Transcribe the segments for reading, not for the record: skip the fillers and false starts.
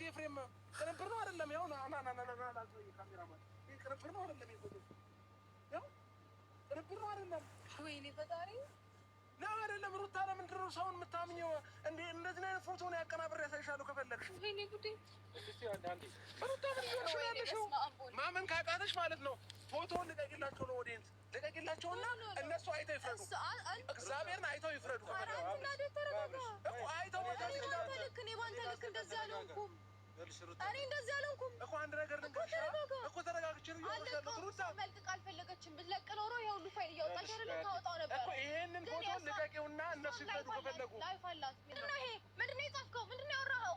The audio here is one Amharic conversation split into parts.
እንጂ ኤፍሬም ቅንብር ነው አይደለም? ያው ና ና ና ና ና ካሜራማን ቅንብር ነው አይደለም? ያው ቅንብር ነው አይደለም? ወይኔ ፈጣሪ ነው አይደለም? ሩታ ለምንድን ነው ሰውን የምታምኘው? እንዴ እንደዚህ አይነት ፎቶ ነው ያቀናብሬ ያሳይሻለሁ ከፈለግሽ። ወይኔ ጉዴ! ሩታ ምን እየሆንሽ ነው ያለሽው? ማመን ካቃተሽ ማለት ነው ፎቶውን ልቀቂላቸው ነው audience ልቀቂላቸውና እነሱ አይተው ይፍረዱ። እግዚአብሔርን አይተው ይፍረዱ። እኮ አይተው ልክ እኔ ባንተ ልክ እንደዚህ አልሆንኩም። እኔ እንደዚህ አልሆንኩም እኮ አንድ ነገር ልንገርሽ እኮ ተረጋግቼ ነው እያወራሽ ሩታ። መልቀቅ አልፈለገችም። ብትለቅ ኖሮ ይሄ ሁሉ ፋይል እያወጣች አይደለም ታወጣው ነበር እኮ። ይሄንን ፎቶ ልቀቂውና እነሱ ይፍረዱ ከፈለጉ። Life አላት። ምንድን ነው ይሄ? ምንድን ነው የጻፍከው? ምንድን ነው ያወራኸው?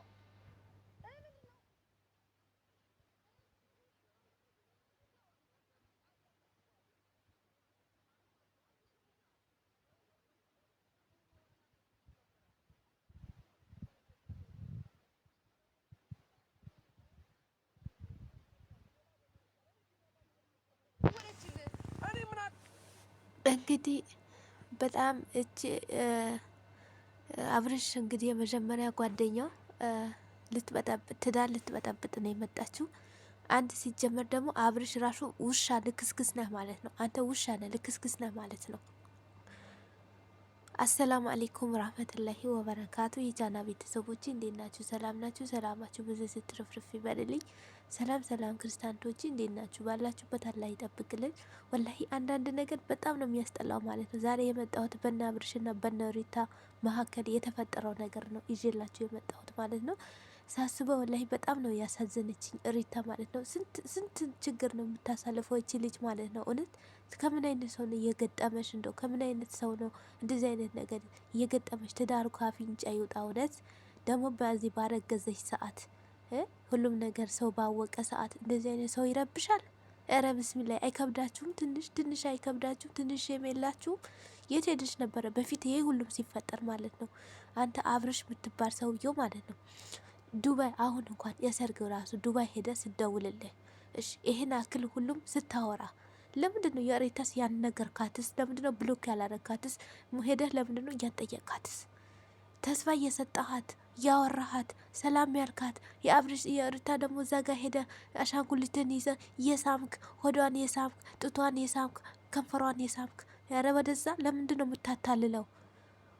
እንግዲህ በጣም እች አብርሽ እንግዲህ የመጀመሪያ ጓደኛው ልትበጠብጥ ትዳር ልትበጠብጥ ነው የመጣችው። አንድ ሲጀመር ደግሞ አብርሽ ራሱ ውሻ ልክስክስ ነህ ማለት ነው። አንተ ውሻ ነህ ልክስክስ ነህ ማለት ነው። አሰላሙ አሌይኩም ረህመቱላሂ ወበረካቱ የቻና ቤተሰቦች እንዴት ናችሁ? ሰላም ናችሁ? ሰላማችሁ ብዙ ስትርፍርፍ ይበልልኝ። ሰላም ሰላም ክርስቲያኖች እንዴት ናችሁ? ባላችሁበት አላህ ይጠብቅልን። ወላሂ አንዳንድ ነገር በጣም ነው የሚያስጠላው ማለት ነው። ዛሬ የመጣሁት በነ አብርሽና በነ ሪታ መካከል የተፈጠረው ነገር ነው ይዤላችሁ የመጣሁት ማለት ነው። ሳስበው ወላሂ በጣም ነው ያሳዘነችኝ ሪታ ማለት ነው። ስንት ስንት ችግር ነው የምታሳልፈው እቺ ልጅ ማለት ነው። እውነት ከምን አይነት ሰው ነው እየገጠመሽ? እንደው ከምን አይነት ሰው ነው እንደዚህ አይነት ነገር እየገጠመሽ? ትዳሩ ካፍንጫ ይውጣ። እውነት ደግሞ በዚህ ባረገዘች ሰዓት ሁሉም ነገር ሰው ባወቀ ሰዓት እንደዚህ አይነት ሰው ይረብሻል። እረ ብስሚላ አይከብዳችሁም? ትንሽ ትንሽ አይከብዳችሁም? ትንሽ የሜላችሁም? የት ሄደሽ ነበረ በፊት ይሄ ሁሉም ሲፈጠር ማለት ነው? አንተ አብርሽ የምትባል ሰውየው ማለት ነው ዱባይ አሁን እንኳን የሰርግ ራሱ ዱባይ ሄደ ስደውልልህ እሺ ይሄን አክል ሁሉም ስታወራ ለምንድን ነው የሬታስ ያልነገርካትስ? ለምንድን ነው block ያላረካትስ? ሄደህ ለምንድን ነው እያንጠየቃትስ? ተስፋ እየሰጠሃት ያወራሃት ሰላም ያልካት የአብርሽ የሪታ ደግሞ እዛ ጋ ሄደ አሻንጉሊትን ይዘ የሳምክ ሆዷን የሳምክ ጡቷን የሳምክ ከንፈሯን የሳምክ ያረ ወደዛ ለምንድን ነው የምታታልለው?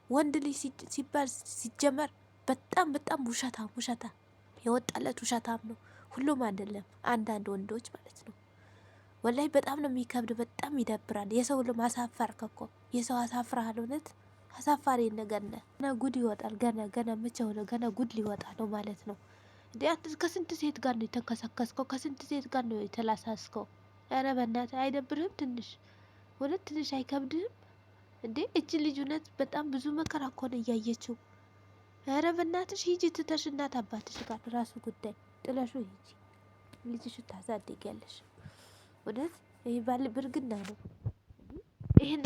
ወንድ ልጅ ሲባል ሲጀመር በጣም በጣም ውሸታም ውሸታም የወጣለት ውሸታም ነው። ሁሉም አይደለም፣ አንዳንድ ወንዶች ማለት ነው። ወላይ በጣም ነው የሚከብድ፣ በጣም ይደብራል። የሰው ሁሉ ማሳፈር እኮ የሰው አሳፍረሃል። እውነት አሳፋሪ ነገር ነህ። ገና ጉድ ይወጣል። ገና ገና መቼ ሆነ ገና ጉድ ሊወጣ ነው ማለት ነው። እንዴ አንተ ከስንት ሴት ጋር ነው የተንከሰከስከው? ከስንት ሴት ጋር ነው የተላሳስከው? ኧረ በእናትህ አይደብርህም? ትንሽ እውነት ትንሽ አይከብድህም እንዴ? እች ልጅ እውነት በጣም ብዙ መከራ እኮ ነው እያየችው። ኧረ በእናትሽ ሂጂ ትተሽ እናት አባትሽ ጋር ራሱ ጉዳይ ጥለሹ ሂጂ። ልጅሽ ታሳድጊያለሽ። እውነት ይህ ባል ብርግና ነው። ይህን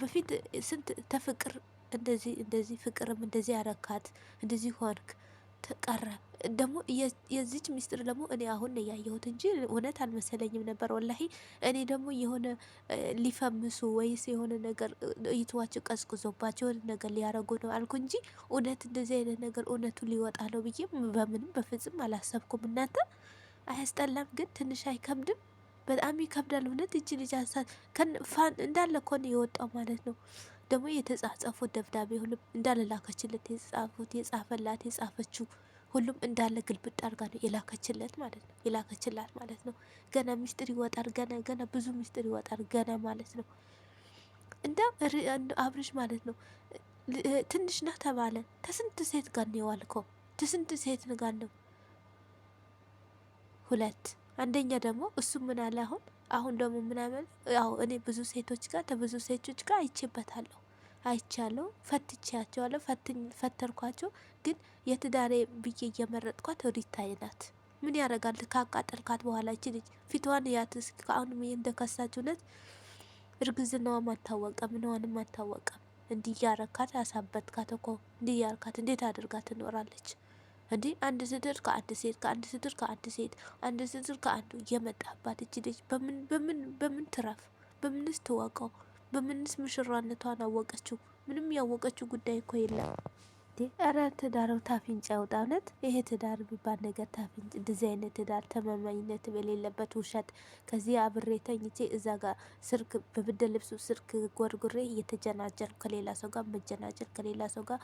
በፊት ስንት ተፍቅር እንደዚህ እንደዚህ ፍቅርም እንደዚህ ያረካት እንደዚህ ሆንክ ተቀረ። ደግሞ የዚች ሚስጥር ደግሞ እኔ አሁን ነው ያየሁት እንጂ እውነት አልመሰለኝም ነበር ወላሂ። እኔ ደግሞ የሆነ ሊፈምሱ ወይስ የሆነ ነገር እይተዋቸው ቀዝቅዞባቸው የሆነ ነገር ሊያረጉ ነው አልኩ እንጂ እውነት እንደዚህ አይነት ነገር እውነቱ ሊወጣ ነው ብዬ በምንም በፍጹም አላሰብኩም። እናንተ አያስጠላም ግን ትንሽ አይከብድም? በጣም ይከብዳል። እውነት እቺ ልጅ ፋን እንዳለ እኮ ነው የወጣው ማለት ነው። ደግሞ የተጻጻፉት ደብዳቤ ሁሉም እንዳለ ላከችለት። የጻፉት የጻፈላት የጻፈችው ሁሉም እንዳለ ግልብጥ አድርጋ ነው የላከችለት ማለት ነው የላከችላት ማለት ነው። ገና ሚስጥር ይወጣል። ገና ገና ብዙ ሚስጥር ይወጣል ገና ማለት ነው። እንደ አብርሽ ማለት ነው ትንሽ ነህ ተባለ። ከስንት ሴት ጋር ነው የዋልከው? ከስንት ሴት ጋር ነው? ሁለት አንደኛ ደግሞ እሱ ምን አለ አሁን አሁን ደግሞ ምናምን ያው እኔ ብዙ ሴቶች ጋር ከብዙ ሴቶች ጋር አይቼበታለሁ አይቻለሁ፣ ፈትቼያቸዋለሁ፣ ፈተርኳቸው። ግን የትዳሬ ብዬ እየመረጥኳት ሪታዬ ናት። ምን ያደርጋል ካቃጠልካት በኋላ እቺ ልጅ ፊትዋን ያት ከአሁን እንደከሳች እውነት እርግዝናዋም አልታወቀም፣ ምንዋንም አልታወቀም። እንዲህ እያረካት አሳበትካት እኮ እንዲህ እያረካት እንዴት አድርጋ ትኖራለች? እንዲህ አንድ ስድር ከአንድ ሴት ከአንድ ስድር ከአንድ ሴት አንድ ስድር ከአንዱ እየመጣባት እች ልጅ በምን በምን በምን ትረፍ? በምንስ ትወቀው? በምንስ ሙሽራነቷን አወቀችው? ምንም ያወቀችው ጉዳይ እኮ የለም። ኧረ ትዳሩ ታፍንጫ ያውጣ። እውነት ይሄ ትዳር የሚባል ነገር ታፍንጭ፣ እንደዚህ አይነት ትዳር ተመማኝነት በሌለበት ውሸት፣ ከዚህ አብሬ ተኝቼ እዛ ጋር ስርክ በብርድ ልብሱ ስርክ ጎርጉሬ እየተጀናጀን ከሌላ ሰው ጋር መጀናጀን ከሌላ ሰው ጋር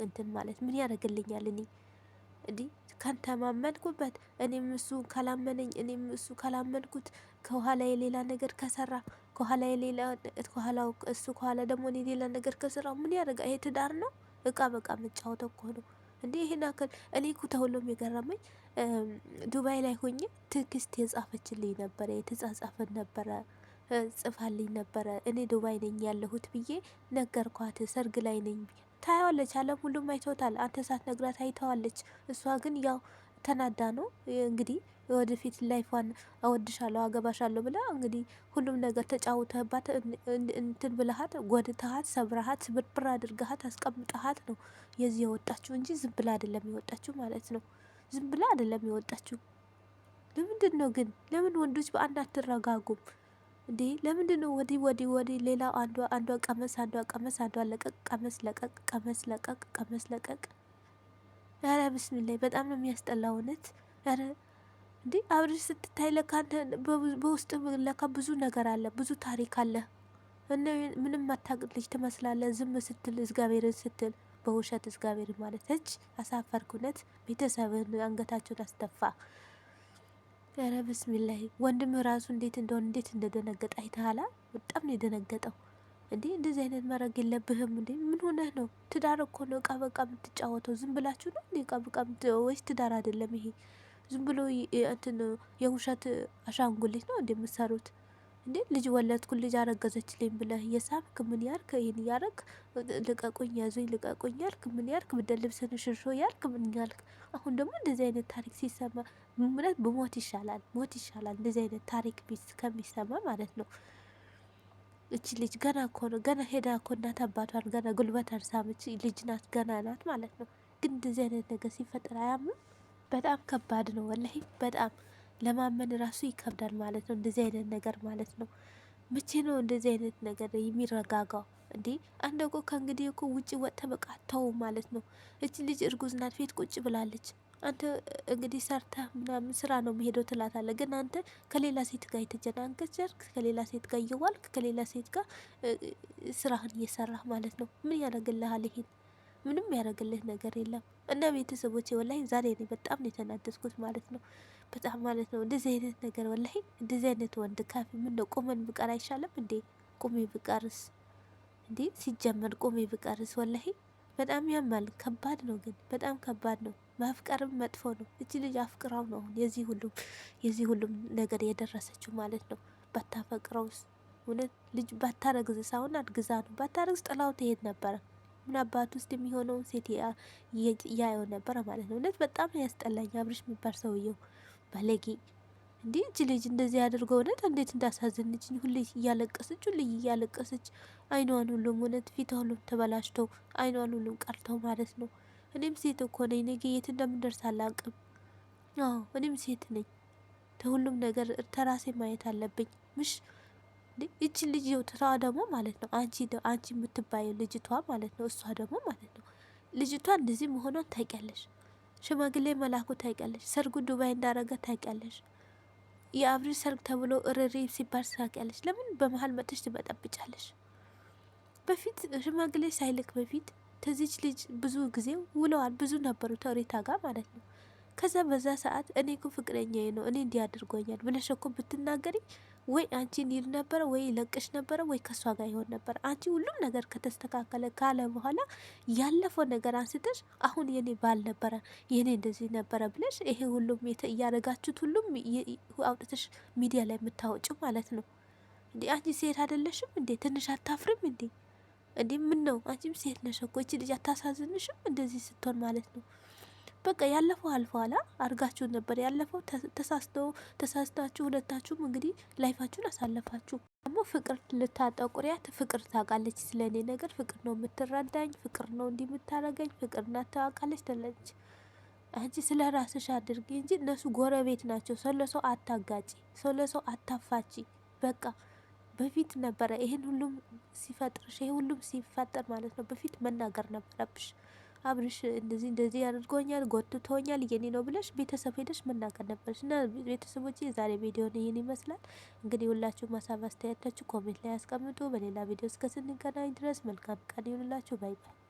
እንትን ማለት ምን ያደርግልኛል? እኔ እንዲህ ከተማመንኩበት እኔም እሱ ካላመነኝ እኔም እሱ ካላመንኩት ከኋላ የሌላ ነገር ከሰራ ከኋላ የሌላ ከኋላው እሱ ከኋላ ደግሞ እኔ ሌላ ነገር ከሰራው ምን ያደርጋል? ይሄ ትዳር ነው? እቃ በቃ መጫወት እኮ ነው እንዴ! ይሄን አክል እኔ እኮ ተሁሎም የገረመኝ ዱባይ ላይ ሆኜ ትክስት የጻፈችልኝ ነበረ፣ የተጻጻፈን ነበረ፣ ጽፋልኝ ነበረ። እኔ ዱባይ ነኝ ያለሁት ብዬ ነገርኳት። ሰርግ ላይ ነኝ ታየዋለች። ዓለም ሁሉም አይተውታል። አንተ ሳትነግራት አይተዋለች። እሷ ግን ያው ተናዳ ነው እንግዲህ ወደፊት ላይፏን አወድሻለሁ አገባሻለሁ ብላ እንግዲህ ሁሉም ነገር ተጫውተህባት እንትን ብለሃት ጎድተሃት ሰብረሃት ስብርብር አድርገሃት አስቀምጠሃት ነው የዚህ የወጣችሁ እንጂ ዝም ብላ አይደለም የወጣችሁ ማለት ነው። ዝም ብላ አይደለም የወጣችሁ። ለምንድን ነው ግን ለምን ወንዶች በአንድ አትረጋጉም እንዴ? ለምንድን ነው ወዲህ ወዲህ ወዲህ ሌላ አንዷ አንዷ ቀመስ አንዷ ቀመስ አንዷ ለቀቅ ቀመስ ለቀቅ ቀመስ ለቀቅ ቀመስ ለቀቅ። ኧረ ብስሚላይ በጣም ነው የሚያስጠላው እውነት። ኧረ እንዴ አብርሽ ስትታይ ለካ በውስጥ ለካ ብዙ ነገር አለ፣ ብዙ ታሪክ አለ። እና ምንም አታውቅ ልጅ ትመስላለህ ዝም ስትል እግዚአብሔርን ስትል በውሸት እግዚአብሔርን ማለት እች አሳፈርክ። እውነት ቤተሰብህን አንገታቸውን አስደፋ። ኧረ ብስሚላሂ ወንድም ራሱ እንዴት እንደሆነ እንዴት እንደደነገጠ አይተሃል? በጣም ነው የደነገጠው። እንዴ እንደዚህ አይነት ማድረግ የለብህም እንዴ! ምን ሆነህ ነው? ትዳር እኮ ነው እቃ በቃ የምትጫወተው። ዝም ብላችሁ ነው እንዴ እቃ በቃ ወይስ ትዳር አይደለም ይሄ? ዝም ብሎ እንትን የውሸት አሻንጉሊት ነው እንዴ የምትሰሩት? እንዴ ልጅ ወለድኩ ልጅ አረገዘችልኝ ብለህ እየሳምክ ምን ያርክ? ይህን ያረግ ልቀቁኝ፣ ያዙኝ፣ ልቀቁኝ ያልክ ምን ያርክ? ብደ ልብስን ሽርሾ ያልክ ምን ያልክ? አሁን ደግሞ እንደዚህ አይነት ታሪክ ሲሰማ ምነት ብሞት ይሻላል፣ ሞት ይሻላል እንደዚህ አይነት ታሪክ ከሚሰማ ማለት ነው። እቺ ልጅ ገና እኮ ነው ገና ሄዳ እኮ እናት አባቷን ገና ጉልበቷን ሳመች ልጅ ናት፣ ገና ናት ማለት ነው። ግን እንደዚህ አይነት ነገር ሲፈጠር አያምም? በጣም ከባድ ነው ወላሂ፣ በጣም ለማመን ራሱ ይከብዳል ማለት ነው። እንደዚህ አይነት ነገር ማለት ነው። መቼ ነው እንደዚህ አይነት ነገር የሚረጋጋው እንዴ? አንድ እኮ ከእንግዲህ እኮ ውጭ ወጥተ በቃ ተው ማለት ነው። እቺ ልጅ እርጉዝ ናት፣ ፊት ቁጭ ብላለች። አንተ እንግዲህ ሰርተህ ምናምን ስራ ነው የሚሄደው ትላታለህ። ግን አንተ ከሌላ ሴት ጋር የተጀናገርክ ከሌላ ሴት ጋር እየዋልክ ከሌላ ሴት ጋር ስራህን እየሰራህ ማለት ነው። ምን ያደርግልሃል? ይሄን ምንም ያደርግልህ ነገር የለም። እና ቤተሰቦቼ ወላሂ ዛሬ እኔ በጣም ነው የተናደድኩት ማለት ነው። በጣም ማለት ነው። እንደዚህ አይነት ነገር ወላሂ እንደዚህ አይነት ወንድ ካፊ ምን ነው ቁመን ብቀር አይሻልም እንዴ? ቁሜ ብቀርስ እንዴ? ሲጀመር ቁሜ ብቀርስ ወላሂ በጣም ያማል። ከባድ ነው ግን በጣም ከባድ ነው። ማፍቀርም መጥፎ ነው። እቺ ልጅ አፍቅራው ነው አሁን የዚህ ሁሉም ነገር የደረሰችው ማለት ነው። ባታፈቅረውስ እውነት ልጅ ባታረግዝ ሳሁን አርግዛ ነው ባታረግዝ ጥላው ትሄድ ነበረ። ምን አባት ውስጥ የሚሆነውን ሴት ያየው ነበረ ማለት ነው። እውነት በጣም ያስጠላኝ አብርሽ የሚባል ሰውየው ባለጌ። እንዲህ እች ልጅ እንደዚህ አድርገው እውነት እንዴት እንዳሳዘነችኝ። ሁሌ እያለቀሰች ሁሌ እያለቀሰች አይኗን ሁሉም እውነት ፊቷ ሁሉም ተበላሽቶ አይኗን ሁሉም ቀርተው ማለት ነው። እኔም ሴት እኮ ነኝ። ነገ የት እንደምደርስ አላቅም። አዎ እኔም ሴት ነኝ። ከሁሉም ነገር ተራሴ ማየት አለብኝ። ምሽ እቺ ልጅ ትራ ደግሞ ማለት ነው አንቺ አንቺ የምትባየው ልጅቷ ማለት ነው እሷ ደግሞ ማለት ነው ልጅቷ እንደዚህ መሆኗን ታውቂያለሽ። ሽማግሌ መላኩ ታውቂያለሽ። ሰርጉ ዱባይ እንዳረገ ታውቂያለሽ። የአብሪ ሰርግ ተብሎ እርሪ ሲባል ታውቂያለሽ። ለምን በመሀል መጥተሽ ትበጠብጫለሽ? በፊት ሽማግሌ ሳይልክ በፊት ተዚች ልጅ ብዙ ጊዜ ውለዋል። ብዙ ነበሩ ተሬታ ጋር ማለት ነው። ከዛ በዛ ሰዓት እኔ እኮ ፍቅረኛዬ ነው እኔ እንዲህ አድርጎኛል ብለሽ እኮ ብትናገሪ ወይ አንቺን ይል ነበረ ወይ ይለቅሽ ነበረ ወይ ከእሷ ጋር ይሆን ነበረ። አንቺ ሁሉም ነገር ከተስተካከለ ካለ በኋላ ያለፈው ነገር አንስተሽ አሁን የኔ ባል ነበረ የኔ እንደዚህ ነበረ ብለሽ ይሄ ሁሉም እያደረጋችሁት ሁሉም አውጥተሽ ሚዲያ ላይ የምታወጪው ማለት ነው። እንዴ አንቺ ሴት አይደለሽም እንዴ? ትንሽ አታፍሪም እንዴ? እንዴ ምን ነው አንቺም ሴት ነሽ እኮ እቺ ልጅ አታሳዝንሽም? እንደዚህ ስትሆን ማለት ነው። በቃ ያለፈው አልፏላ አርጋችሁ ነበር። ያለፈው ተሳስቶ ተሳስታችሁ ሁለታችሁም እንግዲህ life ኣችሁን አሳለፋችሁ። ደግሞ ፍቅር ልታጠቁሪያት ፍቅር ታውቃለች ስለ እኔ ነገር ፍቅር ነው የምትረዳኝ፣ ፍቅር ነው እንዲህ የምታረገኝ፣ ፍቅር ናት ታውቃለች ትላለች። አንቺ ስለ ራስሽ አድርጊ እንጂ እነሱ ጎረቤት ናቸው። ሰው ለሰው አታጋጪ፣ ሰው ለሰው አታፋቺ። በቃ በፊት ነበረ ይሄን ሁሉም ሲፈጥርሽ፣ ይሄ ሁሉም ሲፈጠር ማለት ነው በፊት መናገር ነበረብሽ። አብርሽ እንደዚህ እንደዚህ አድርጎኛል፣ ጎትቶኛል፣ የኔ ነው ብለሽ ቤተሰብ ሄደሽ መናገር ነበረሽ። እና ቤተሰቦች የዛሬ ቪዲዮ ይህን ይመስላል። እንግዲህ ሁላችሁም ሀሳብ አስተያየታችሁ comment ላይ ያስቀምጡ። በሌላ ቪዲዮ እስከ ስንገናኝ ድረስ መልካም ቀን ይሁንላችሁ። Bye bye።